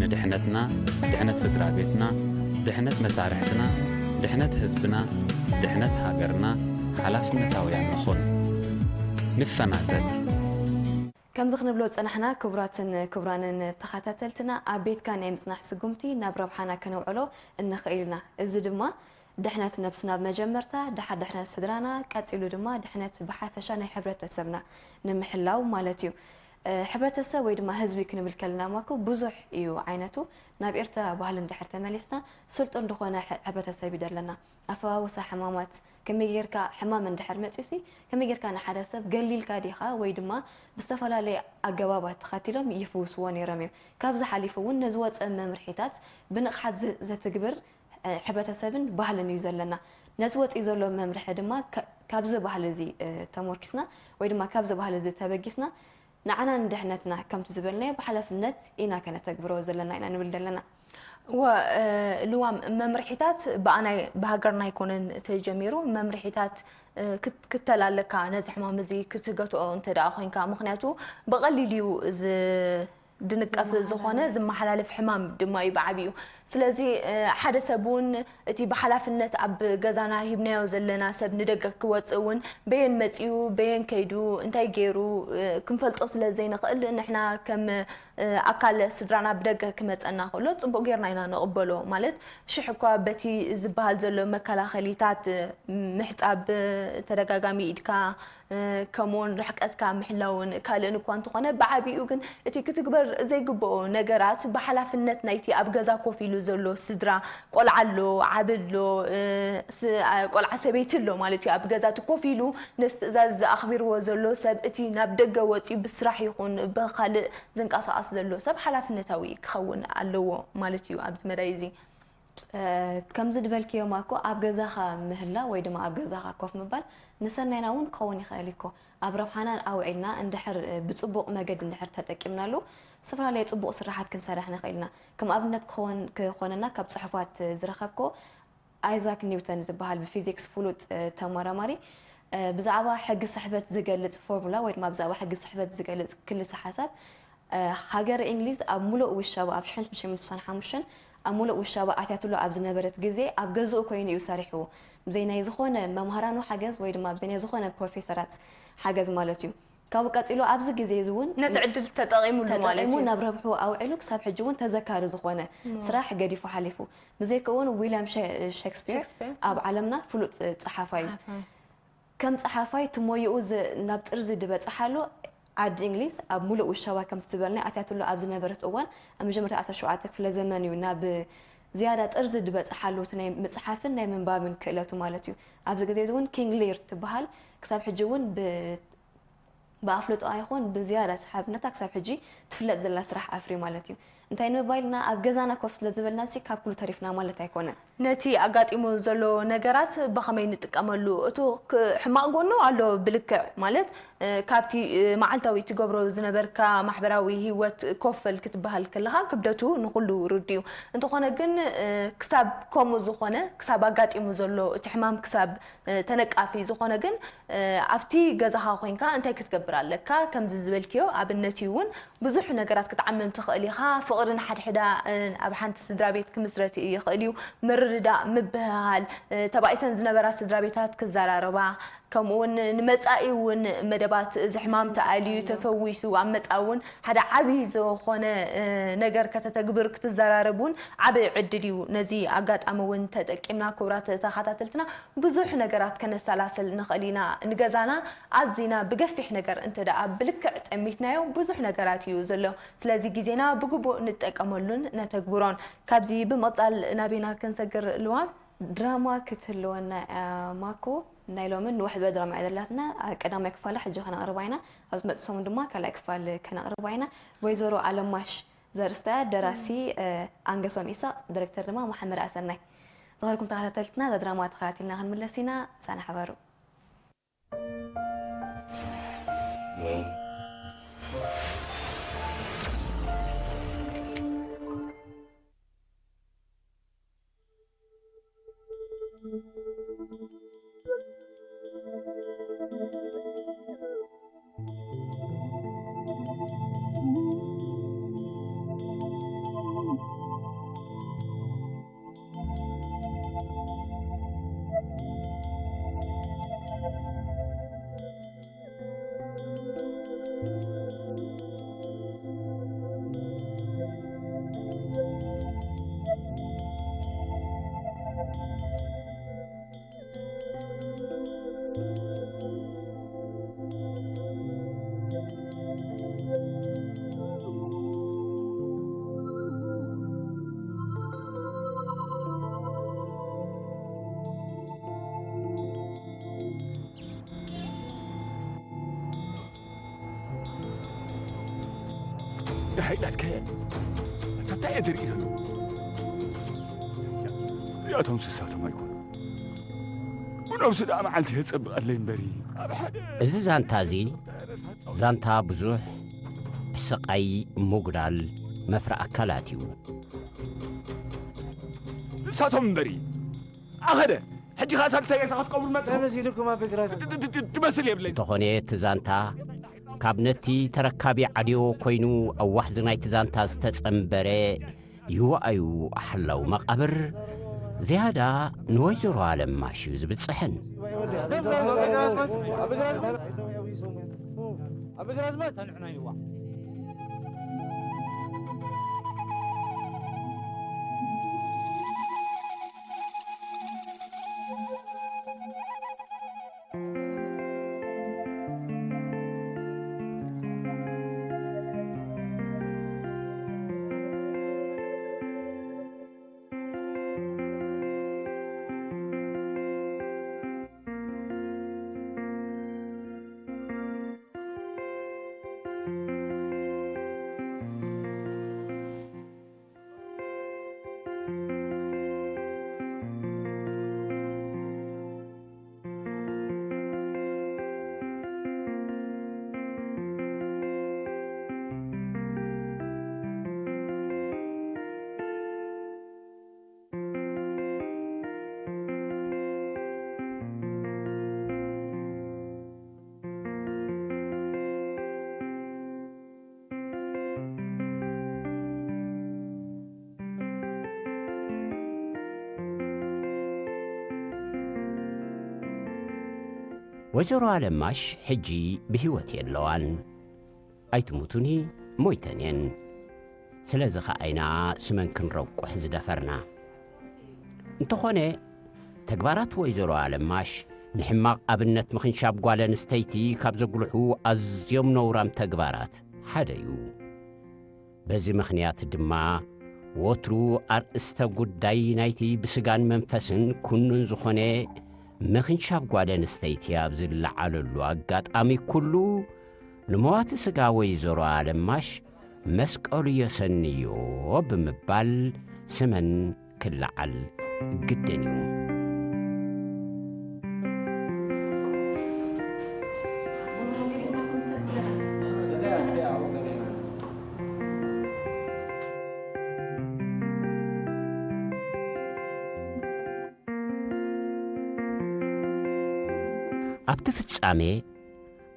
ንድሕነትና፣ ድሕነት ስድራ ቤትና፣ ድሕነት መሳርሕትና፣ ድሕነት ህዝብና፣ ድሕነት ሃገርና ሓላፍነታውያን ንኹን። ንፈናተል። ከምዚ ክንብሎ ዝጸናሕና ክቡራትን ክቡራንን ተኸታተልትና፣ ኣብ ቤትካ ናይ ምጽናሕ ስጉምቲ ናብ ረብሓና ከነውዕሎ እንኽእል ኢና። እዚ ድማ ድሕነት ነብስና ብመጀመርታ፣ ድሓር ድሕነት ስድራና፣ ቀጺሉ ድማ ድሕነት ብሓፈሻ ናይ ሕብረተሰብና ንምሕላው ማለት እዩ። ሕብረተሰብ ወይ ድማ ህዝቢ ክንብል ከለና ማኮ ብዙሕ እዩ ዓይነቱ። ናብ ኤርትራ ባህሊ እንድሕር ተመሊስና ስልጡን ዝኾነ ሕብረተሰብ እዩ ዘለና። ኣፈዋውሳ ሕማማት ከመይ ጌርካ ሕማም እንድሕር መፅዩሲ ከመይ ጌርካ ንሓደ ሰብ ገሊልካ ዲኻ ወይ ድማ ብዝተፈላለየ ኣገባባት ተኸቲሎም ይፍውስዎ ነይሮም እዮም። ካብዚ ሓሊፉ እውን ነዝወፀ መምርሒታት ብንቕሓት ዘትግብር ሕብረተሰብን ባህልን እዩ ዘለና። ነዚ ወፂኡ ዘሎ መምርሒ ድማ ካብዚ ባህሊ እዚ ተሞርኪስና ወይ ድማ ካብዚ ባህሊ እዚ ተበጊስና ንዓና ንድሕነትና ከምቲ ዝበልናዮ ብሓላፍነት ኢና ከነተግብሮ ዘለና ኢና ንብል ዘለና። እወ ልዋም መምርሒታት ብኣናይ ብሃገርና ኣይኮነን ተጀሚሩ። መምርሒታት ክትከል ኣለካ ነዚ ሕማም እዚ ክትገትኦ እንተ ደኣ ኮይንካ። ምኽንያቱ ብቐሊል እዩ ድንቀፍ ዝኾነ ዝመሓላለፍ ሕማም ድማ እዩ ብዓብዩ። ስለዚ ሓደ ሰብ እውን እቲ ብሓላፍነት ኣብ ገዛና ሂብናዮ ዘለና ሰብ ንደገ ክወፅእ እውን በየን መፅዩ በየን ከይዱ እንታይ ገይሩ ክንፈልጦ ስለ ዘይንኽእል ንሕና ከም ኣካል ስድራና ብደገ ክመፀና ከሎ ፅቡቅ ጌርና ኢና ንቕበሎ። ማለት ሽሕ እኳ በቲ ዝበሃል ዘሎ መከላኸሊታት ምሕፃብ ተደጋጋሚ ኢድካ ከምኡውን ርሕቀትካ ምሕላውን ካልእን እኳ እንተኾነ ብዓቢኡ ግን እቲ ክትግበር ዘይግብኦ ነገራት ብሓላፍነት ናይቲ ኣብ ገዛ ኮፍ ኢሉ ዘሎ ስድራ ቆልዓ ኣሎ ዓቢ ኣሎ ቆልዓ ሰበይቲ ኣሎ ማለት እዩ ኣብ ገዛ እቲ ኮፍ ኢሉ ነዚ ትእዛዝ ኣኽቢርዎ ዘሎ ሰብ እቲ ናብ ደገ ወፂኡ ብስራሕ ይኹን ብካልእ ዝንቀሳቐስ ዘሎ ሰብ ሓላፍነታዊ ክኸውን ኣለዎ ማለት እዩ ኣብዚ መዳይ እዚ። ከምዚ ዝበልክዮ ማኮ ኣብ ገዛኻ ምህላ ወይ ድማ ኣብ ገዛኻ ኮፍ ምባል ንሰናይና እውን ክኸውን ይኽእል እኮ ኣብ ረብሓና ኣውዒልና እንድሕር ብፅቡቕ መገዲ እንድሕር ተጠቂምናሉ ዝተፈላለዩ ፅቡቕ ስራሓት ክንሰርሕ ንኽእል ኢና። ከም ኣብነት ክኾነና ካብ ፅሑፋት ዝረኸብኮ ኣይዛክ ኒውተን ዝበሃል ብፊዚክስ ፍሉጥ ተመራማሪ ብዛዕባ ሕጊ ስሕበት ዝገልፅ ፎርሙላ ወይ ድማ ብዛዕባ ሕጊ ስሕበት ዝገልፅ ክልሰ ሓሳብ ሃገረ እንግሊዝ ኣብ ሙሉእ ውሻባ ኣብ ሽሕን ሽዱሽተ ሚእትን ስሳን ሓሙሽተን ኣብ ሙሉእ ውሻባ ኣትያትሉ ኣብ ዝነበረት ግዜ ኣብ ገዝኡ ኮይኑ እዩ ሰሪሕዎ። ብዘይ ናይ ዝኾነ መምሃራኑ ሓገዝ ወይ ድማ ብዘይ ናይ ዝኾነ ፕሮፌሰራት ሓገዝ ማለት እዩ። ካብኡ ቀፂሉ ኣብዚ ግዜ እዚ እውን ነቲ ዕድል ተጠቒሙሉ ማለት ተጠቒሙ እዩ። ናብ ረብሑ ኣውዒሉ ክሳብ ሕጂ እውን ተዘካሪ ዝኾነ ስራሕ ገዲፉ ሓሊፉ። ብዘይከ እውን ዊልያም ሸ- ሸክስፒር ሸክስፒር። ኣብ ዓለምና ፍሉጥ ፀሓፋይ እዩ። ከም ጸሓፋይ እቲ ሞያኡ ናብ ጥርዚ ዝበጽሓሉ ዓዲ እንግሊዝ ኣብ ሙሉእ ውሻባ ከምቲ ዝበልናዮ ኣትያትሉ ኣብ ዝነበረት እዋን ኣብ መጀመርታ ዓሰርተ ሸውዓተ ክፍለ ዘመን እዩ ናብ ዝያዳ ጥርዚ ዝበጽሓሉ እቲ ናይ ምጽሓፍን ናይ ምንባብን ክእለቱ ማለት እዩ። ኣብዚ ግዜ እዚ እውን ኪንግ ሊር ትበሃል ክሳብ ሕጂ እውን ብ ብኣፍልጦኣ ይኹን ብዝያዳ ሰሓብነታ ክሳብ ሕጂ ትፍለጥ ዘላ ስራሕ ኣፍርዩ ማለት እዩ። እንታይ ንምባል ኢልና ኣብ ገዛና ኮፍ ስለ ዝበልና ሲ ካብ ኩሉ ተሪፍና ማለት ኣይኮነን። ነቲ ኣጋጢሙ ዘሎ ነገራት ብኸመይ ንጥቀመሉ? እቱ ሕማቕ ጎኑ ኣሎ ብልክዕ ማለት ካብቲ መዓልታዊ ትገብሮ ዝነበርካ ማሕበራዊ ህይወት ኮፍ በል ክትበሃል ከለኻ ክብደቱ ንኹሉ ርዱእ እዩ። እንተኾነ ግን ክሳብ ከምኡ ዝኾነ ክሳብ ኣጋጢሙ ዘሎ እቲ ሕማም ክሳብ ተነቃፊ ዝኾነ ግን ኣብቲ ገዛኻ ኮይንካ እንታይ ክትገብር ኣለካ? ከምዚ ዝበልክዮ ኣብነት እዩ እውን ብዙሕ ነገራት ክትዓምም ትኽእል ኢኻ። ፍቕሪ ንሓድሕዳ ኣብ ሓንቲ ስድራ ቤት ክምስረት ይኽእል እዩ። ምርድዳእ፣ ምብህሃል፣ ተባኢሰን ዝነበራ ስድራ ቤታት ክዘራረባ፣ ከምኡ እውን ንመጻኢ እውን መደባት እዚ ሕማም ተኣልዩ ተፈዊሱ ኣብ መጻኢ እውን ሓደ ዓብዪ ዝኾነ ነገር ከተተግብር ክትዘራረብ እውን ዓብዪ ዕድል እዩ። ነዚ ኣጋጣሚ እውን ተጠቂምና ክቡራት ተኸታተልትና ብዙሕ ነገራት ከነሰላስል ንኽእል ኢና። ንገዛና ኣዚና ብገፊሕ ነገር እንተ ደኣ ብልክዕ ጠሚትናዮ ብዙሕ ነገራት እዩ ዘሎ። ስለዚ ግዜና ብግቡእ ንጠቀመሉን ነተግብሮን። ካብዚ ብምቕጻል ናበይና ክንሰግር ልዋም? ድራማ ክትህልወና እያ ማኮ። ናይ ሎምን ንውሕበ ድራማ እያ ዘላትና። ቀዳማይ ክፋላ ሕጂ ከነቕርባ ኢና። ኣብ ዝመጽእ ሰሙን ድማ ካልኣይ ክፋል ከነቕርባ ኢና። ወይዘሮ ኣለማሽ ዘርእስታ ደራሲ ኣንገሶም ኢሳቕ፣ ዳይሬክተር ድማ መሓመድ ኣሰናይ። ዝኸርኩም ተኸታተልትና እዛ ድራማ ተኸታቲልና ክንምለስ ኢና። ምሳና ሕበሩ። ሓይላትከ ኣታ እንታይ እየ ዝርኢ ዘሎ? እዚኣቶም ስሳቶም ኣይኮኑ። ብነብሱ ደኣ መዓልቲ የጸብቐለይ እምበሪ፣ ኣብ ሓደ እዚ ዛንታ እዚ ዛንታ ብዙሕ ስቓይ፣ ምጉዳል፣ መፍረ ኣካላት እዩ። ንሳቶም እምበሪ ኣኸደ። ሕጂ ኸኣ ሳልሳይ ሬሳ ክትቀብሩ መጽ ተመሲልኩም ኣብ ቤት ራት። ት-፣ ት-፣ ት-፣ ትመስል የብለይ። እንተኾነ እቲ ዛንታ ካብ ነቲ ተረካቢ ዓድዮ ኮይኑ ኣብ ዋሕዚ ናይቲ ዛንታ ዝተጸንበረ ይዋኣዩ ሓላው መቓብር ዝያዳ ንወይዘሮ ኣለማሽ እዩ ዝብጽሐን። ወይዘሮ ኣለማሽ ሕጂ ብህይወት የለዋን። ኣይትሙቱኒ፣ ሞይተን እየን። ስለዚ ኸኣ ኢና ስመን ክንረቁሕ ዝደፈርና። እንተኾነ፣ ተግባራት ወይዘሮ ኣለማሽ ንሕማቕ ኣብነት ምኽንሻብ ጓል ኣንስተይቲ ካብ ዘጉልሑ ኣዝዮም ነውራም ተግባራት ሓደ እዩ። በዚ ምኽንያት ድማ፣ ወትሩ ኣርእስተ ጉዳይ ናይቲ ብስጋን መንፈስን ኩኑን ዝኾነ ምኽንሻብ ጓል ኣንስተይቲ ኣብ ዝለዓለሉ ኣጋጣሚ ኩሉ፣ ንመዋቲ ስጋ ወይዘሮ ኣለማሽ መስቀሉ የሰንዮ ብምባል ስመን ክለዓል ግድን እዩ። ኣብቲ ፍጻሜ፣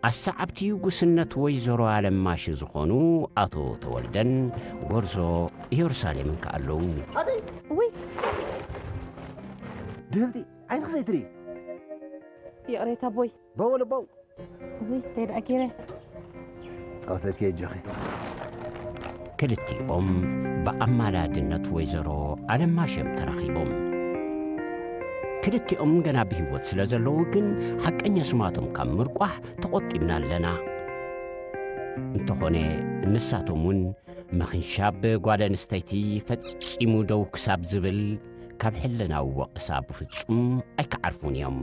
ኣሰዓብቲ ጉስነት ወይዘሮ ኣለማሽ ዝኾኑ ኣቶ ተወልደን ጎርዞ ኢየሩሳሌምን ከኣ ኣለዉ። ኣደይ! ውይ! ድህልቲ፣ ዓይንኺ ዘይትርኢ። ይቕሬታ ኣቦይ። በው ልበው። ውይ፣ እንታይ ደኣ ገይረ? ጸወተኪ ኣጆኺ። ክልቲኦም ብኣማላድነት ወይዘሮ ኣለማሽ እዮም ተራኺቦም። ክልቲኦም ገና ብህይወት ስለ ዘለዉ ግን፣ ሓቀኛ ስማቶም ካብ ምርቋሕ ተቖጢብና ኣለና። እንተኾነ፣ ንሳቶም እውን ምኽንሻብ ጓል ኣንስተይቲ ፈጺሙ ደው ክሳብ ዝብል፣ ካብ ሕልናዊ ወቐሳ ብፍጹም ኣይክዓርፉን እዮም።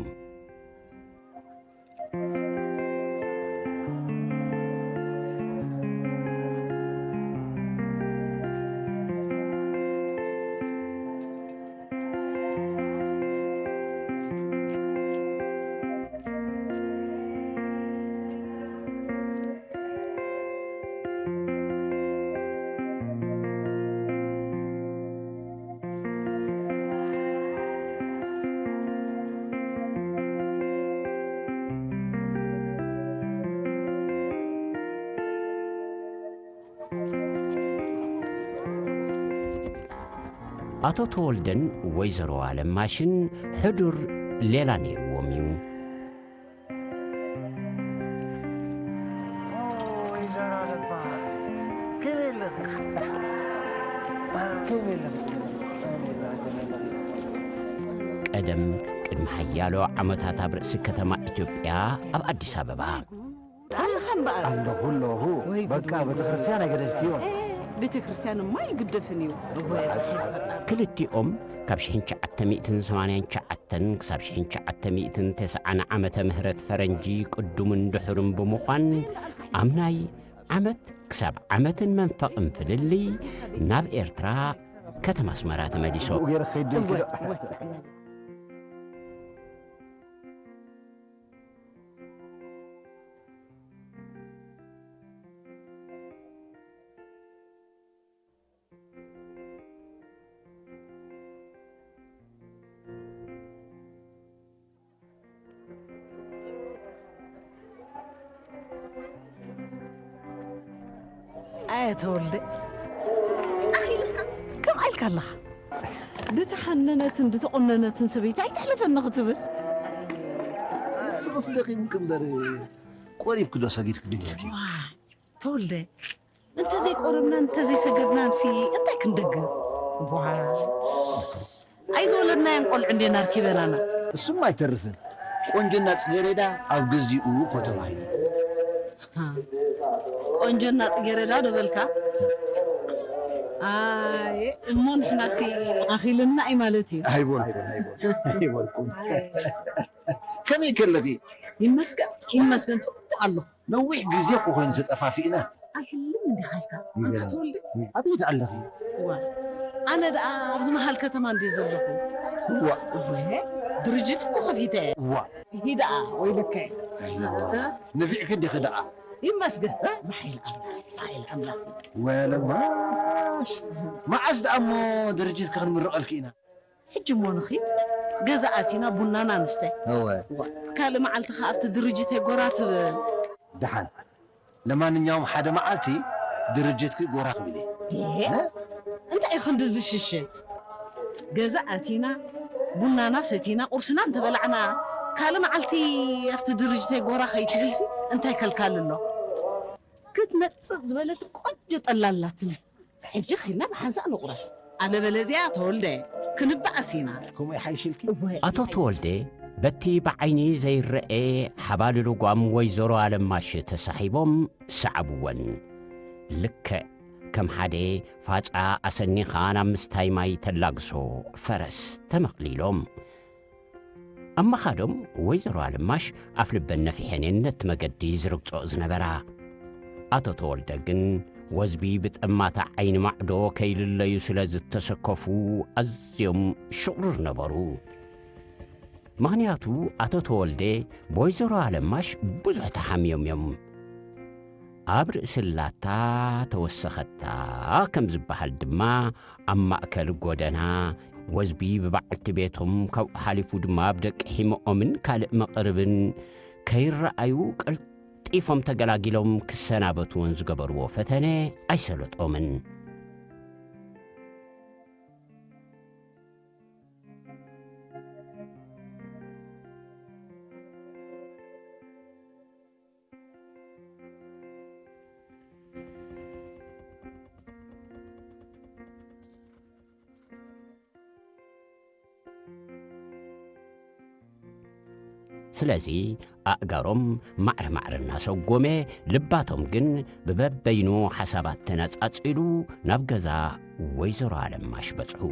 ኣቶ ተወልደን ወይዘሮ ኣለማሽን ሕዱር ሌላ ነይርዎም እዩ። ኦ፣ ወይዘሮ ኣለባ፣ ከመይ ኣለኺ? ከመይ ኣለኺ? ቀደም፣ ቅድሚ ሓያሎ ዓመታት ኣብ ርእሲ ከተማ ኢትዮጵያ፣ ኣብ ኣዲስ ኣበባ ኣለኻ እምበኣር። ኣለኹ ኣለኹ። ወይ ጉድ፣ በቃ ወይ ጉድ። ቤተክርስትያን ኣይገደፍክዮ። ቤተክርስትያንማ ኣይግደፍን እዩ። ወይ፣ ክልቲኦም ካብ ሽሕን ትሽዓተ ሚእትን ሰማንያን ትሽዓተን ክሳብ ሽሕን ትሽዓተ ሚእትን ተስዓን ዓመተ ምህረት ፈረንጂ ቅዱምን ድሑርን ብምዃን ኣብ ናይ ዓመት ክሳብ ዓመትን መንፈቕን ፍልልይ ናብ ኤርትራ ከተማ ኣስመራ ተመሊሶም። ኣየ ተወልደ፣ ኣኺልካ ከምኣ ኢልካ ኣለኻ። ድተሓነነትን ድተቖነነትን ሰበይቲ ኣይተሕልፈኒ ክትብል። ንስኽስ ደኺምኪ እምበር፣ ቆሪብኪ ዶ ሰጊድኪ ገዲፍኪ? ዋ፣ ተወልደ፣ እንተዘይቆረብናን እንተዘይሰገድናንሲ እንታይ ክንደግም? ዋ፣ ኣይዝወለድናየን ቆልዑ እንዴና ኣርኪበናና። እሱም ኣይተርፍን። ቆንጆና ጽጌሬዳ ኣብ ግዚኡ እኮ ተባሂሉ። ቆንጆና ጽጌሬዳ ዶ በልካ? ኣይ፣ እሞ ንሕናሲ ኣኺልና እዩ ማለት እዩ። ኣይበልኩን፣ ኣይበልኩን፣ ኣይበልኩን። ከመይ ከለኺ? ይመስገን፣ ይመስገን፣ ጽቡቕ ኣለኹ። ነዊሕ ግዜ እኮ ኮይኑ ተጠፋፊእና። ኣይሕልም እንዲኻ ኢልካ። ይገርም። ኣንታ ተወልደ? ኣበይ ደኣ ኣለኺ? እዋ፣ ኣነ ደኣ ኣብዚ መሃል ከተማ እንድየ ዘለኹ። እዋ። እወ፣ ድርጅት እኮ ከፊተ እየ። እዋ። ይሂ ደኣ፣ ወይለከ። ኣይዋ። እ? ነፊዕኪ እንዲኺ ደኣ። ይመስገን። እ? ብሓይሊ ኣምላኽ፣ ብሓይሊ ኣምላኽ። ወለማሽ። መዓስ ደኣ እሞ ድርጅትኪ ክንምርቐልኪ ኢና? ሕጂ እሞ ንኺድ፣ ገዛ ኣቲና ቡናና ንስተ። እወ። ዋ፣ ካልእ መዓልቲ ኸኣ ኣብቲ ድርጅተይ ጎራ ትብል። ደሓን። ለማንኛውም ሓደ መዓልቲ ድርጅትኪ ጎራ ክብል እየ። ዴ? እ? እንታይ እዩ ክንድዚ ሽሽት? ገዛ ኣቲና፣ ቡናና ሰቲና፣ ቁርስና እንተበላዕና፣ ካልእ መዓልቲ ኣብቲ ድርጅተይ ጎራ ከይትብልሲ እንታይ ከልካል ኣሎ? ክትመጽእ ዝበለት ቆንጆ ጠላ ኣላትኒ። ሕጂ ኸይድና ብሓንሳእ ንቑረስ። ኣለበለዚያ ተወልደ፣ ክንበኣስ ኢና። ከምኡ ይሓይሽልኪ? እወ። ኣቶ ተወልደ በቲ ብዓይኒ ዘይረኤ ሓባሊ ልጓም ወይዘሮ ኣለማሽ ተሳሒቦም ሰዓብወን። ልክዕ ከም ሓደ ፋጻ ኣሰኒኻ ናብ ምስታይ ማይ ተላግሶ ፈረስ ተመቕሊሎም። ኣብ ምኻዶም ወይዘሮ ኣለማሽ ኣፍልበን ነፊሐን እየን ነቲ መገዲ ዝረግጽኦ ዝነበራ። ኣቶ ተወልደ ግን ወዝቢ ብጠማታ ዓይኒ ማዕዶ ከይልለዩ ስለ ዝተሰከፉ ኣዝዮም ሽቑርር ነበሩ። ምኽንያቱ ኣቶ ተወልደ ብወይዘሮ ኣለማሽ ብዙሕ ተሓምዮም እዮም። ኣብ ርእሲ ላታ ተወሰኸታ ከም ዝበሃል ድማ ኣብ ማእከል ጎደና ወዝቢ ብበዓልቲ ቤቶም ካብኡ ሓሊፉ ድማ ብደቂ ሒመኦምን ካልእ መቕርብን ከይረኣዩ ቀልጢፎም ተገላጊሎም ክሰናበትወን ዝገበርዎ ፈተነ ኣይሰለጦምን። ስለዚ ኣእጋሮም ማዕረ ማዕረ እናሰጎመ፣ ልባቶም ግን ብበበይኑ ሓሳባት ተነጻጺሉ ናብ ገዛ ወይዘሮ ኣለማሽ በጽሑ።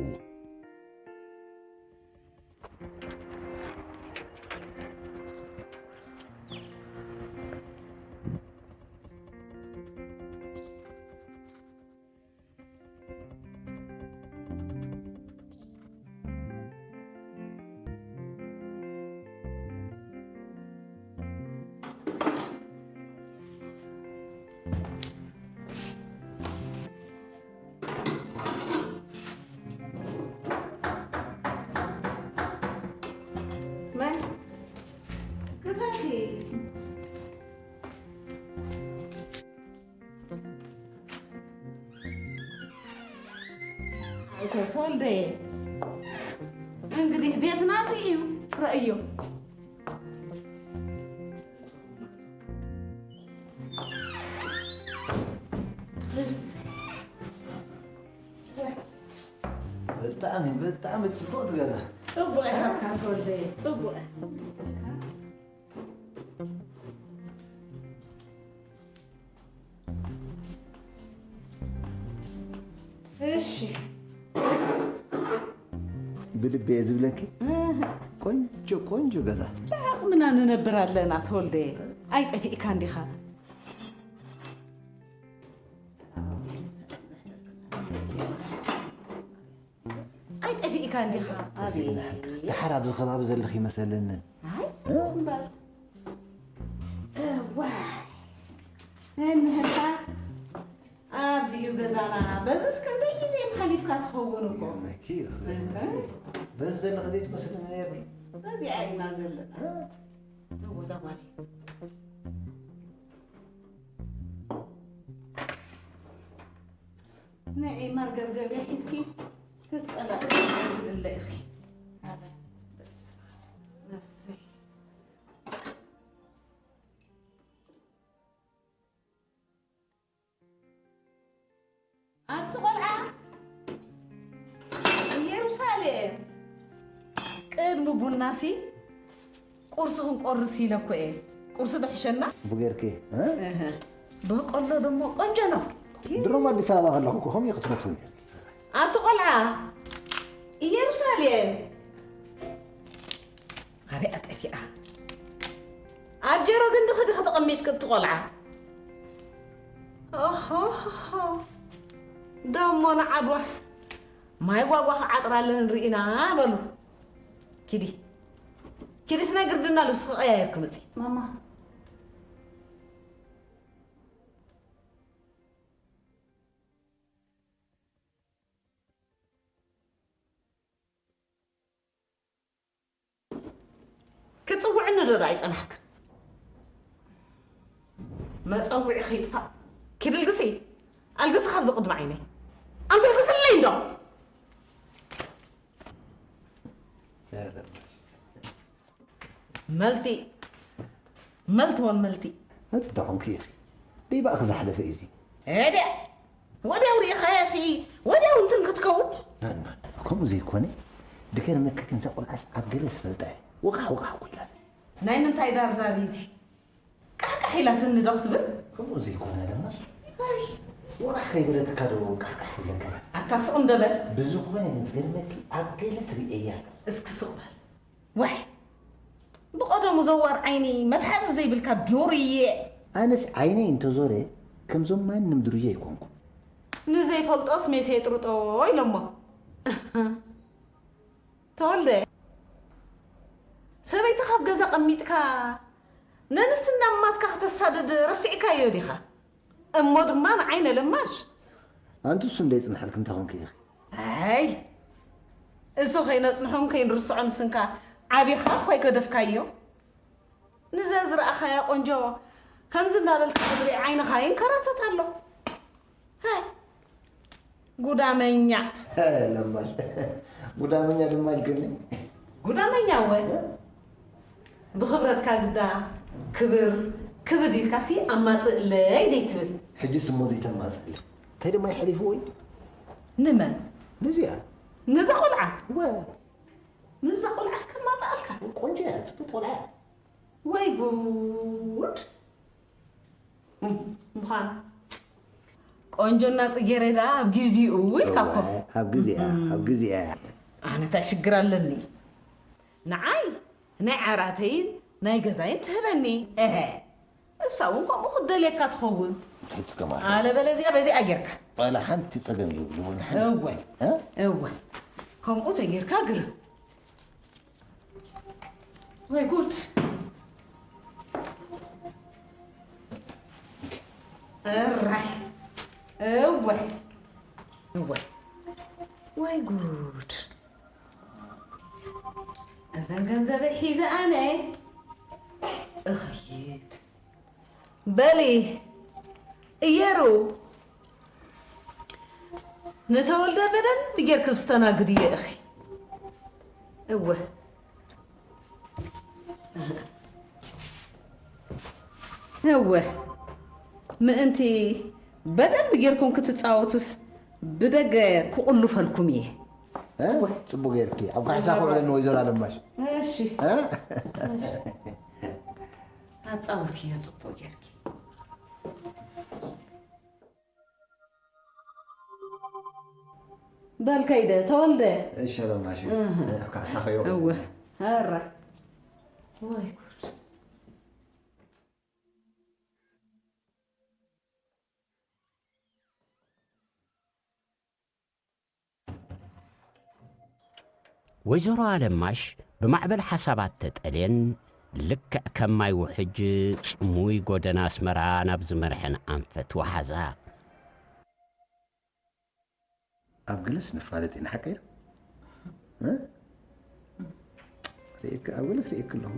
መን? ክፈቲ። ኣቶ ተወልደየ፣ እንግዲህ ቤትና እዚ እዩ፣ ረእዮ። ብጣዕሚ፣ ብጣዕሚ ጽቡቕ ትገዛ። ጽቡቕ ኢኻ ተወልደየ፣ ጽቡቕ። እሺ። ብልቢ እየ ዝብለኪ። እህ። ቆንጆ፣ ቆንጆ ገዛ። ብዓቕምና ንነብር ኣለና ተወልደ። ኣይጠፊእካ እንዲኻ። እንዲኻ ኣቤት። ደሓር ኣብዚ ከባቢ ዘለኺ ይመሰለንን። ኣይ እምበር እዋ እንህልካ ኣብዚ እዩ ገዛና። በዝስ ክንደይ ግዜ ሓሊፍካ ትኸውን እኮ። ይገርመኪ፣ ይገርመኪ። በዚ ዘለኺ ዘይትመስልኒ ነይርኒ። በዚኣ ኢና ዘለና። እወ እዛ ጓለይ ንዒ መርገብገብያ ሒዝኪ ክትቀላዕ ግድለ ኢኺ። በስመ ኣብ። እሰይ። ኣቲ ቆልዓ ኢየሩሳሌም፣ ቅድሚ ቡናሲ ቁርሲ ክንቆርስ ኢለ እኮ እየ። ቁርሲ ዶ ሕሸና? ጽቡቅ ጌርኪ፣ እ? እህ። በቆሎ ደሞ ቆንጆ ነው። ድሮም ኣዲስ ኣበባ ከለኹ እኮ ከምኡ ክትፈትው ነይርኪ። ኣቲ ቆልዓ ኢየሩሳሌም፣ ኣበይ ኣጠፊኣ? ኣብ ጀሮ ግንዲ ክዲ ከተቐሚጥ ቅጥቲ ቆልዓ። ኦሆሆሆ። ደሞ ንዓድዋስ ማይ ጓጓ ክዓጥራለን ርኢና በሉ። ኪዲ ኪዲ ትነግርድና ልብሲ ክቐያየር ክመጽእ። ማማ ክትጽውዕኒ ዶ ኣይጸናሕክን? መጸውዒ ከይጥፋእ። ኪዲ ልግሲ። ኣልግሲ ካብዚ ቅድሚ ዓይነይ። ኣንቲ ልግስለይ እንዶ። መልቲ። መልቲ ወን መልቲ። እንተ ኾንኪ ኢኺ። ደይ በኣኺ ዝሓለፈ እዩ እዚ። ሄደ። ወዲያው ርኢኻያ ሲ ወዲያው እንትን ክትከውን። ናና፣ ከምኡ ዘይኮነ፣ ድገርመኪ ግን እዛ ቆልዓስ ኣብ ገለ ዝፈልጣ እየ። ወቃሕ ወቃሕ እኮ ኢላት። ናይ ምንታይ ዳርዳር እዩ እዚ? ቃሕቃሕ ኢላትኒ ዶ ክትብል? ከምኡ ዘይኮነ ድማ፣ ወቃሕ ከይበለትካ ዶ ቃሕቃሕ ትብለካ? ኣታ ስቕ እንዶ በል። ብዝኾነ ግን ዝገርመኪ ኣብ ገለ ዝርእየያ ኣለኹ። እስኪ ስቕ በል። ዋይ፣ ብቐደሙ ዘዋር ዓይኒ መትሓዚ ዘይብልካ ዱርየ። ኣነስ ዓይነይ እንተዞረ ከምዞም ማንም ዱርየ ኣይኮንኩ። ንዘይፈልጦስ ሜስ የጥርጦ ኢሎሞ። ተወልደ፣ ሰበይቲ ካብ ገዛ ቀሚጥካ ነንስትና ማትካ ከተሳድድ ረሲዕካዮ ዲኻ? እሞ ድማ ንዓይ ነለማሽ። ኣንቲ እሱ እንደ ይጽንሓልክ እንታይ ኾንክ ኢኺ? ኣይ፣ እሱ ከይነጽንሖን ከይንርስዖን ስንካ ዓቢኻ እኳ ኣይገደፍካዮ። ንዘ ዝረኣኻያ ቆንጆ ከምዚ እናበልካ ክትርኢ ዓይንኻ ይንከራተት ኣሎ። ሃይ፣ ጉዳመኛ። ለማሽ፣ ጉዳመኛ ድማ ኢልክኒ። ጉዳመኛ እወ። ብኽብረትካ ግዳ ክብር ክብድ ኢልካሲ ኣማጽእለይ ዘይትብል። ሕጂ ስሞ ዘይተማጽእለ እንታይ ድማ ይሐሊፍዎ እዩ? ንመን? ንዚኣ። ነዛ ቆልዓ? ወ ንዛ ቆልዓ እስከማጽኣልካ? ቆንጆ እያ፣ ጽብቅ ቆልዓ እያ። ወይ ጉድ! እም፣ ምዃን ቆንጆና ጽጌረዳ ኣብ ግዚኡ ኢልካ እኮ። እወ፣ ኣብ ግዚኣ፣ ኣብ ግዚኣ። ኣነ እንታይ ሽግር ኣለኒ? ንዓይ ናይ ዓራተይን ናይ ገዛይን ትህበኒ። እሀ፣ እሳ እውን ከምኡ ክትደልየካ ትኸውን። እንታይ ትጥቀማ? ኣለበለዚኣ በዚኣ ጌርካ። ዋላ ሓንቲ ጸገም የብሉን። እወ፣ እ? እወ። ከምኡ ተጌርካ ግርም። ወይ ጉድ! እራይ! እወ! እወ! ወይ ጉድ! እዘን ገንዘበይ ሒዘ ኣነ እኸይድ። በሊ እየሩ፣ ንተወልደ በደንብ ጌርክ ዝተናግድዮ ኢኺ። እወ፣ እወ፣ ምእንቲ በደንብ ጌርኩም ክትጻወቱስ ብደገ ክቑልፈልኩም እየ። እ? ጽቡቅ ጌርኪ። ኣብ ካሕሳ ክውዕለኒ ወይዘሮ ኣለማሽ። እሺ፣ እ? ኣጻውትዮ ጽቡቅ ጌርኪ። በል ከይደ ተወልደ። እሺ ኣለማሽ። እ፣ ካሕሳ ከይውዕለኒ። እወ፣ ኧረ። ወይ ጉድ። ወይዘሮ ኣለማሽ ብማዕበል ሓሳባት ተጠልየን፣ ልክዕ ከም ማይ ውሕጅ ጽሙይ ጎደና ኣስመራ ናብ ዝመርሐን ኣንፈት ወሓዛ። ኣብ ገለስ ንፋለጥ ኢና፣ ሓቀይ ዶ? እ? ርኤክ-፣ ኣብ ገለስ ርኤክ ኣለኹ።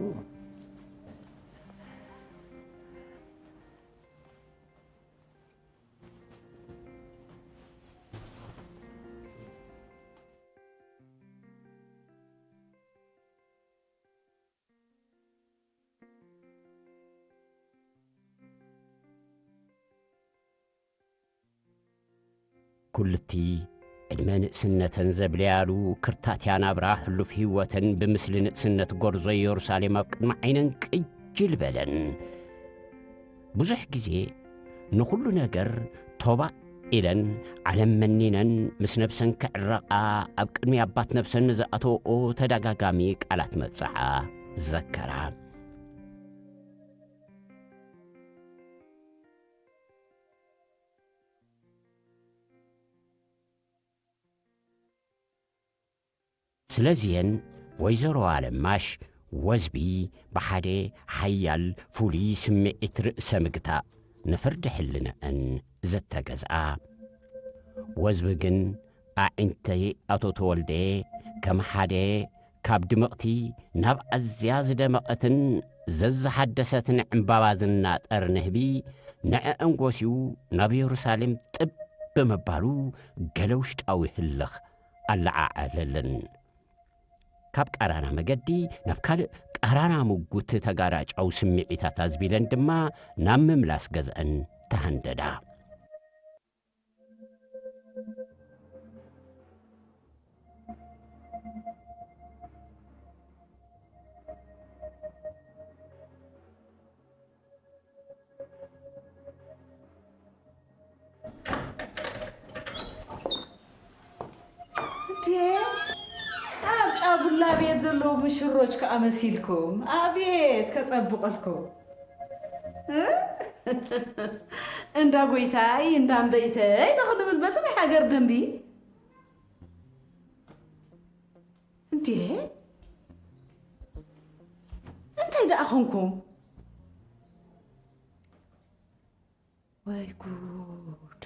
ኩልቲ ዕድመ ንእስነተን ዘብለያሉ ክርታትያ ናብራ ሕሉፍ ህይወተን ብምስሊ ንእስነት ጎርዞ ኢየሩሳሌም ኣብ ቅድሚ ዓይነን ቅጅል በለን። ብዙሕ ግዜ ንኹሉ ነገር ቶባእ ኢለን ዓለም መኒነን ምስ ነብሰን ክዕረቓ ኣብ ቅድሚ ኣባት ነብሰን ንዝኣተወኦ ተደጋጋሚ ቃላት መብጽዓ ዘከራ። ስለዚየን ወይዘሮ ኣለማሽ ወዝቢ ብሓደ ሓያል ፍሉይ ስምዒት ርእሰ ምግታእ ንፍርዲ ሕልንአን ዘተገዝኣ። ወዝቢ ግን ኣዒንተይ ኣቶ ተወልደ ከም ሓደ ካብ ድምቕቲ ናብ ኣዝያ ዝደመቐትን ዘዝሓደሰትን ዕምባባ ዝናጠር ንህቢ ንዐአን ጎስዩ ናብ የሩሳሌም ጥብ ብምባሉ ገለ ውሽጣዊ ህልኽ ኣለዓዓለለን። ካብ ቃራና መገዲ ናብ ካልእ ቃራና ምጉት ተጋራጫዊ ስምዒታት ኣዝቢለን ድማ ናብ ምምላስ ገዝአን ተሃንደዳ። እንዴ፣ ኣብ ጫጉላ ቤት ዘለዉ ምሽሮች ከኣ መሲልኩም። ኣቤት ከጸብቐልኩም። እ? እንዳ ጎይታይ፣ እንዳ እምበይተይ ዶ ክንብል በቲ ናይ ሃገር ደንቢ? እንዴ፣ እንታይ ደኣ ኾንኩም? ወይ ጉድ።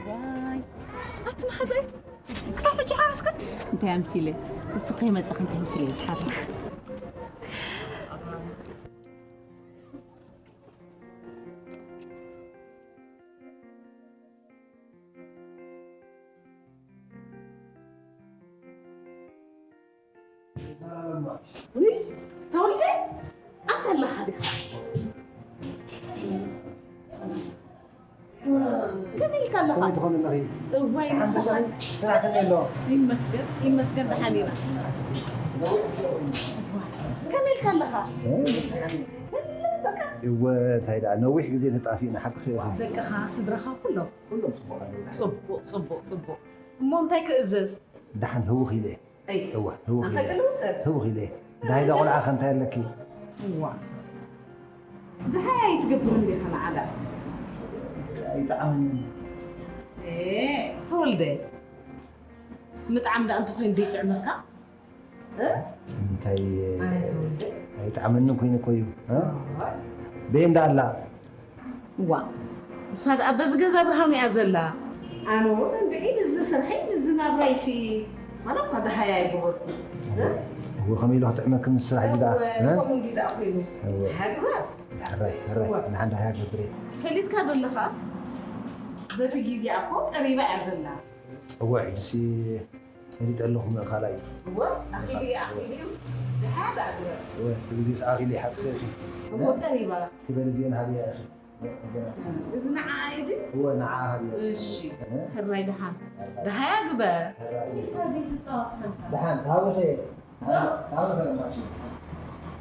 ዋይ፣ ኣቲ መሓዘይ፣ ክሳብ ሕጂ ሓረስክን? እንታይ ኣምሲለ? ንስኺ ከይመጻኺ እንታይ ኣምሲለ እየ ዝሓርስ? ውይ፣ ተወልደ፣ ኣንተ ኣለኻ ዲኻ? ከመይ ኢልካ ኣለኻ? ከመይ ትኾን ኣለኺ? እዋይ፣ ንስኻ። ስራሕ ከመይ ኣሎ? ይመስገን፣ ይመስገን፣ ደሓን ኢና። ከመይ ኢልካ ኣለኻ? እ? በቃ። እወ፣ እንታይ ደኣ፣ ነዊሕ ግዜ ተጣፊእና፣ ሓቅኺ ኢኺ። ደቅኻ፣ ስድራኻ ኩሎም? ኩሎም ጽቡቕ ኣለዉ። ጽቡቕ፣ ጽቡቕ፣ ጽቡቕ። እሞ እንታይ ክእዘዝ? ደሓን ህውኽ ኢለ። ኣይ፣ እወ፣ ህውኽ ኣንታ ኢለ። ቅድም ውሰድ። ህውኽ ኢለ። ደሃይ እዛ ቆልዓ ከ እንታይ ኣለኪ? እዋ። ደሃይ ኣይትገብርን ዲኻ ንዓዳ? ኣይጠዓመንን። ኤ፣ ተወልደ። ምጥዓም ደኣ እንተኾይኑ ደይጥዕመካ? እ? እንታይ፣ ኣይ፣ ተወልደ። ኣይጠዓመንን ኮይኑ እኮ እዩ፣ እ? ኣይ። በይ እንዳ ኣላ። እዋ፣ ንሳ ደኣ በዚ ገዛ ብርሃኑ እያ ዘላ። ኣነ እውን እንድዒ ምስዚ ስርሐይ፣ ምስዚ ናብራይሲ፣ ዋላ እኳ ደሃይ ኣይገበርኩ። እ? እወ፣ ከመይ ኢሉ ክጥዕመኪ ምስ ስራሕ እዚ ደኣ፣ እወ፣ እ? ከምኡ እንድዩ ደኣ ኮይኑ። እወ። ሃግባ። ሕራይ፣ ሕራይ፣ እወ። ንሓንዳ ሃያ ገብሬ። ፈሊጥካ ዶ ኣለኻ? በቲ ግዜኣ እኮ ቀሪባ እያ ዘላ። እወ፣ ንሲ ፈሊጠ ኣለኹ ምእካላ እዩ። እወ፣ ኣኺሉ እዩ፣ ኣኺሉ እዩ። ደሓ ደኣ ግበር። እወ፣ እቲ ግዜስ ኣኺሉ እዩ፣ ሓቅኺ ኢኺ። እወ፣ ቀሪባ። ክበል እዚአን ሃብያ ኢኺ። እዚ ንዓኣ እዩ ድዩ? እወ፣ ንዓኣ ሃብያ። እሺ። እህ። ሕራይ ደሓን። ደሃያ ግበር። ሕራይ እዩ። እስካ ዘይትጻወት ሓንሳብ። ደሓን፣ ሃብኺ። ሃብኺ ለማሽ።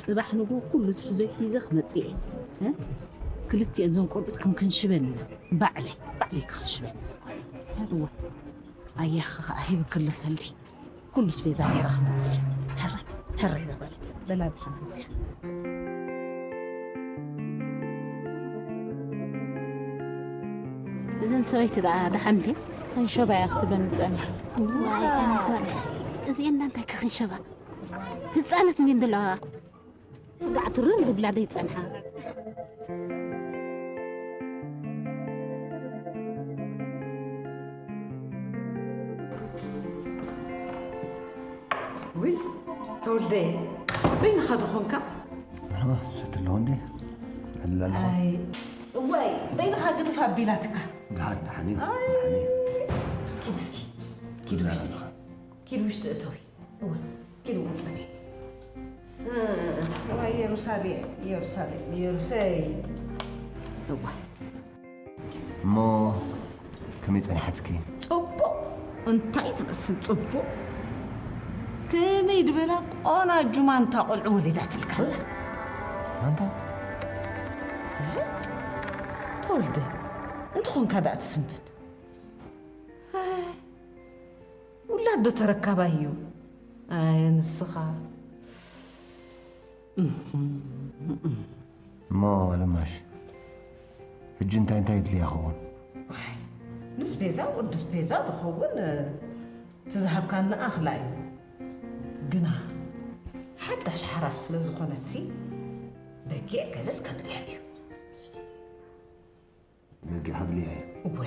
ጽባሕ ንግሆ ኩሉ ትሕዞ ሒዘ ክመጽእ እየ። እ? ክልቲኤን እዘን ቆልዑት ክንክንሽበን ኢና። ባዕለይ፣ ባዕለይ ክኽንሽበን እየ ዘኳኒ። እወ። ኣያኺ ከኣ ሂብክለ ሰልዲ። ኩሉ ስቤዛ ገይረ ክመጽእ እየ። ሕራይ፣ ሕራይ ዘበለ። በላ ብሓን ከምዚኣ። እዘን ሰበይቲ ደኣ ደሓን ድየን? ክንሸባ እያ ክትብለኒ ጸኒሓ። ዋይ፣ ኣንኮር። እዚኤን ዳ እንታይ ክኽንሸባ? ህጻናት እንድየን ዘለዋ። ስጋዕ ትርር ዝብላ ዘይጸንሓ። ውይ፣ ተወልደ፣ በይንኻ ዶ ኾንካ? መርሃባ፣ ሰቲ ኣለዎ እንዴ? ዕልል ኣለኻ? ኣይ፣ እዋይ፣ በይንኻ ግድፍ ኣቢላትካ። ደሓን፣ ደሓን እዩ፣ ኣይ፣ ደሓን እዩ። ኪድ እስኪ፣ ኪድ ውሽጢ፣ ኪድ ውሽጢ እተዊ። እወ፣ ኪድ ውጸኒ። እ፣ እዋይ፣ ኢየሩሳሌም፣ ኢየሩሳሌም፣ ኢየሩሰይ። እወ። እሞ ከመይ ጸኒሓትኪ? ጽቡቕ። እንታይ ትመስል ጽቡቕ? ከመይ ድበላ ቆናጁ ማንታ ቆልዑ ወሊዳትልካ ኣላ። ማንታ? እ? ተወልደ፣ እንተኾንካ ደኣ ትስንብድ። ውላድ ዶ ተረካባይ እዩ? ኣይ፣ ንስኻ። እሞ ኣለማሽ፣ ሕጂ እንታይ እንታይ የድልያ ይኸውን? ዋይ፣ ንስቤዛ፣ ወዲ ስቤዛ ዝኸውን፣ እቲ ዝሃብካኒ ኣኽላ እዩ። ግና ሓዳሽ ሓራስ ስለ ዝኾነትሲ፣ በጊዕ ገለስ ከድልያ እዩ። በጊዕ ከድልያ እዩ። እወ፣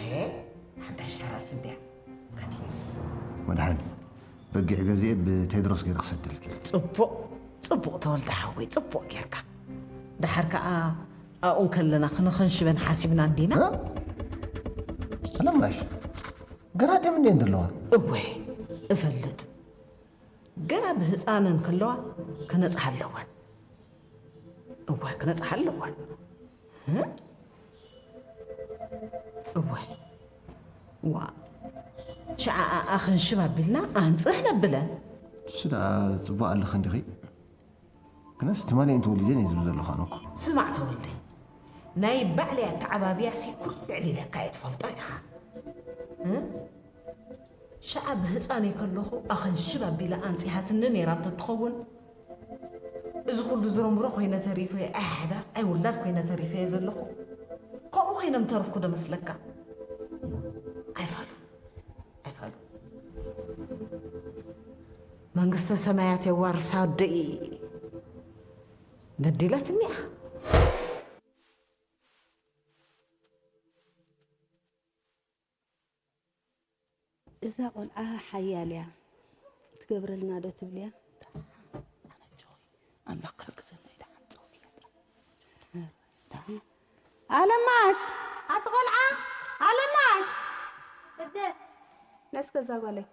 ሓዳሽ ሓራስ እንድያ። ከድልያ። መድሓን፣ በጊዕ ገዚኤ ብቴድሮስ ገይረ ክሰደልኪ። ጽቡቕ፣ ጽቡቕ ተወልደ ሓወይ፣ ጽቡቕ ጌርካ። ደሓር ከኣ ኣብኡ እንከለና ክንኽንሽበን ሓሲብና እንዲና። እ? ኣለማሽ፣ ገና ደም እንድየን ዘለዋ። እወ፣ እፈልጥ። ገና ብህጻነን ከለዋ ክነጽሃ ኣለወን። እወ፣ ክነጽሃ ኣለወን። እ? እወ። ዋ። ሽዓ ኣኽንሽብ ኣቢልና ኣንጽህ ነብለን። እሱ ደኣ ጽቡቕ ኣለኽን ዲኺ? ግናስ ትማሊ እንተወሊደን እየ ዝብል ዘለኹ ኣነ እኮ። ስማዕ ተወልደ፣ ናይ ባዕለይ ኣተዓባብያሲ ኩሉ ኣዕሊለካ እየ ትፈልጦ ኢኻ። እ? ሽዓ ብህፃነይ ከለኹ ኣኸንሽብ ኣቢላ ኣንፂሃትኒ ነይራ እንተትኸውን፣ እዚ ኩሉ ዝረምሮ ኮይነ ተሪፈ፣ ኣይ ሓዳር ኣይ ውላድ ኮይነ ተሪፈ እየ ዘለኹ። ከምኡ ኮይነ ምተረፍኩ ዶ መስለካ? ኣይፋሉ፣ ኣይፋሉ። መንግስተ ሰማያት የዋርሳ ወደይ። በዲላትኒ እያ። እዛ ቆልዓ ሓያል እያ፣ ትገብረልና ዶ ትብልያ? ኣነ ጆይ፣ ኣምላኽ ክሕግዘና እዩ፣ ደሓን ጸውዕያ ጥራሕ። ኣለማሽ! ኣቲ ቆልዓ! ኣለማሽ! እደ! ነስከ እዛ ጓለይ።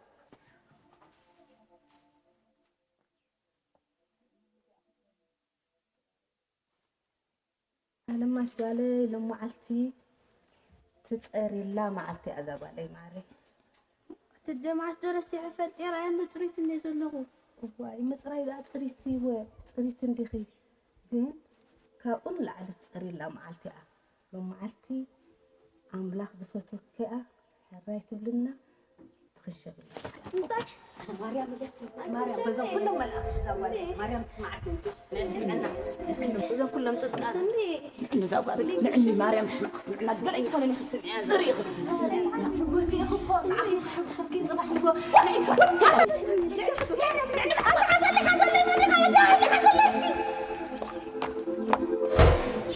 ኣለማሽ ጓለይ፣ ሎመዓልቲ ትጸርይላ መዓልቲ እያ እዛ ጓለይ ማረይ። ትደማስ ዶ ረሲዐ ፈልጠ ራእያ ምጽሪት እንደ ዘለኹ። እዋይ፣ ምጽራይ ደኣ ጽሪት እወ፣ ጽሪት እንዲኺ። ግን ካብኡ ንላዕሊ ትጸርይላ መዓልቲ እያ። ሎመዓልቲ ኣምላኽ ዝፈትወኪ እያ፣ ሕራይ ትብልና። ትኽንሸብላ። እንታይ? ማርያም እያ። ማርያም፣ በዞም ኩሎም መላእኽቲ እዛ ጓል ማርያም ትስማዓኪ። ንዕስምዐና። በዞም ኩሎም ጽድቃት። ንዕኒ እዛ ጓል፣ ንዕኒ ማርያም ትስማዕኪ፣ ስምዕና ዝበለ ዝኾነ ንኽስምዕያ ዝርኢ ኢኹ። ጎዚ ኢኹ እኮ፣ ንዓኺ ክሕጉሰኪ ጽባሕ ንግሆ። ንዕኒ፣ ንዕኒ፣ ንዕኒ፣ ሓዘለይ፣ ሓዘለይ፣ መሪኻ ወዲ፣ ሓዘለይ እስኪ።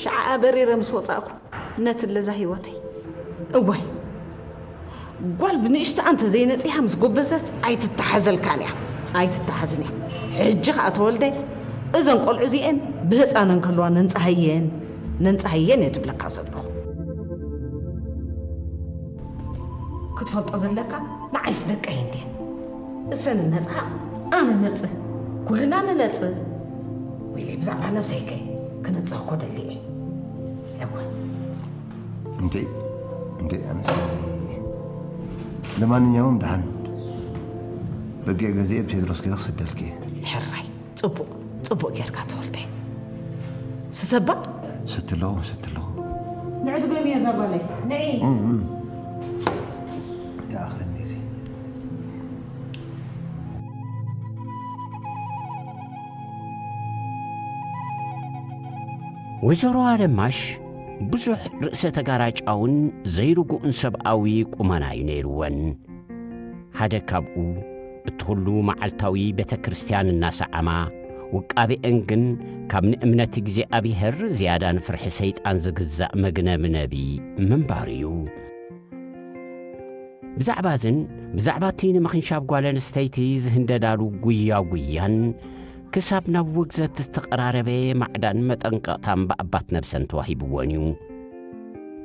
ሽዓ በሪረ ምስ ወጻእኩ፣ ነቲ ለዛ ህይወተይ። እዋይ፣ ጓል ብንእሽተኣ እንተ ዘይነጺሃ ምስ ጎበዘት ኣይትተሓዘልካን እያ፣ ኣይትተሓዝን እያ። ሕጂ ኸኣ ተወልደ፣ እዘን ቆልዑ እዚኤን ብህፃነን ከለዋ ነንጽሃየን፣ ነንጽሃየን እየ ዝብለካ ዘለኹ። ክትፈልጦ ዘለካ፣ ንዓይስ ደቀይ እንድየ። እሰን ነጻ፣ ኣነ ነጽህ፣ ኩልና ንነጽህ። ወይለይ ብዛዕባ ነብሰይ ከ ክነጽህ እኮ ደልየ እየ። እወ። እንዴ፣ እንዴ፣ ኣነስ። ለማንኛውም ደሓን በጊዕ ገዚኤ ብቴድሮስ ገይረ ክሰደልኪ እየ። ሕራይ፣ ጽቡቕ፣ ጽቡቕ ጌርካ ተወልደ። ስተባ? ስትሎ፣ ስትሎ። ንዕድገም እየ እዛ ጓለይ። ንዒ። እም፣ እም። ይኣኽለኒ እዚ። ወይዘሮ ኣለማሽ ብዙሕ ርእሰ ተጋራጫውን ዘይርጉእን ሰብኣዊ ቁመና እዩ ነይርወን። ሓደ ካብኡ እቲ ኩሉ መዓልታዊ ቤተ ክርስቲያን እናሰዓማ፣ ውቃቤአን ግን ካብ ንእምነት እግዚኣብሔር ዝያዳ ንፍርሒ ሰይጣን ዝግዛእ መግነብነቢ ምንባሩ እዩ። ብዛዕባ እዝን ብዛዕባ እቲ ንምኽንሻብ ጓል ኣንስተይቲ ዝህንደዳሉ ጉያ ጉያን ክሳብ ናብ ውግዘት ዝተቐራረበ ማዕዳን መጠንቀቕታን ብኣባት ነብሰን ተዋሂብወን እዩ።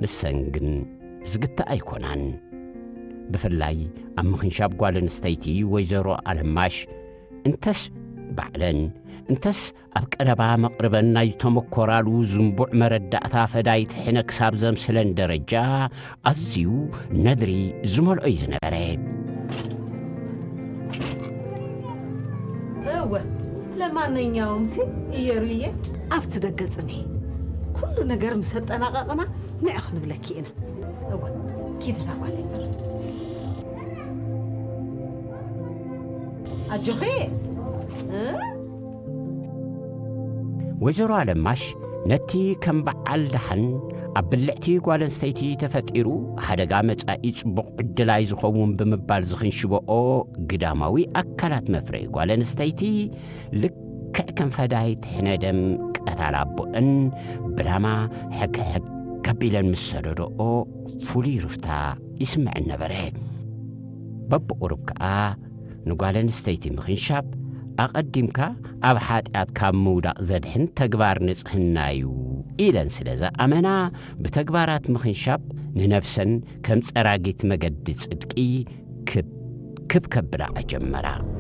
ንሰን ግን ዝግታእ ኣይኮናን። ብፍላይ ኣብ ምኽንሻብ ጓል ኣንስተይቲ ወይዘሮ ኣለማሽ እንተስ ባዕለን እንተስ ኣብ ቀረባ መቕርበን ናይ ዝተመኮራሉ ዝንቡዕ መረዳእታ ፈዳይት ሕነ ክሳብ ዘምስለን ደረጃ ኣዝዩ ነድሪ ዝመልኦ እዩ ዝነበረ። እወ፣ ለማንኛውም ሲ እየሩዬ ኣብቲ ደገ ጽንሒ። ኩሉ ነገር ምስ ኣጠናቐቕና ንዕ ክንብለኪ ኢና። እወ፣ ኪድ እዛ ጓለይ። ኣጆኺ። እ? ወይዘሮ ኣለማሽ ነቲ ከም በዓል ደሓን ኣብ ብልዕቲ ጓል ኣንስተይቲ ተፈጢሩ ሓደጋ መጻኢ ጽቡቕ ዕድላይ ዝኸውን ብምባል ዝኽንሽበኦ ግዳማዊ ኣካላት መፍረይ ጓል ኣንስተይቲ ልክዕ ከም ፈዳይት ሕነ ደም ቀታል ኣቦአን ብላማ ሕክሕክ ከቢለን ምስ ሰደደኦ ፍሉይ ርፍታ ይስምዐን ነበረ። በብቑሩብ ከኣ ንጓል ኣንስተይቲ ምኽንሻብ ኣቐዲምካ ኣብ ሓጢኣት ካብ ምውዳቕ ዘድሕን ተግባር ንጽህና እዩ ኢለን ስለ ዝኣመና፣ ብተግባራት ምኽንሻብ ንነብሰን ከም ጸራጊት መገዲ ጽድቂ ክብ ክብ ከብላ ጀመራ።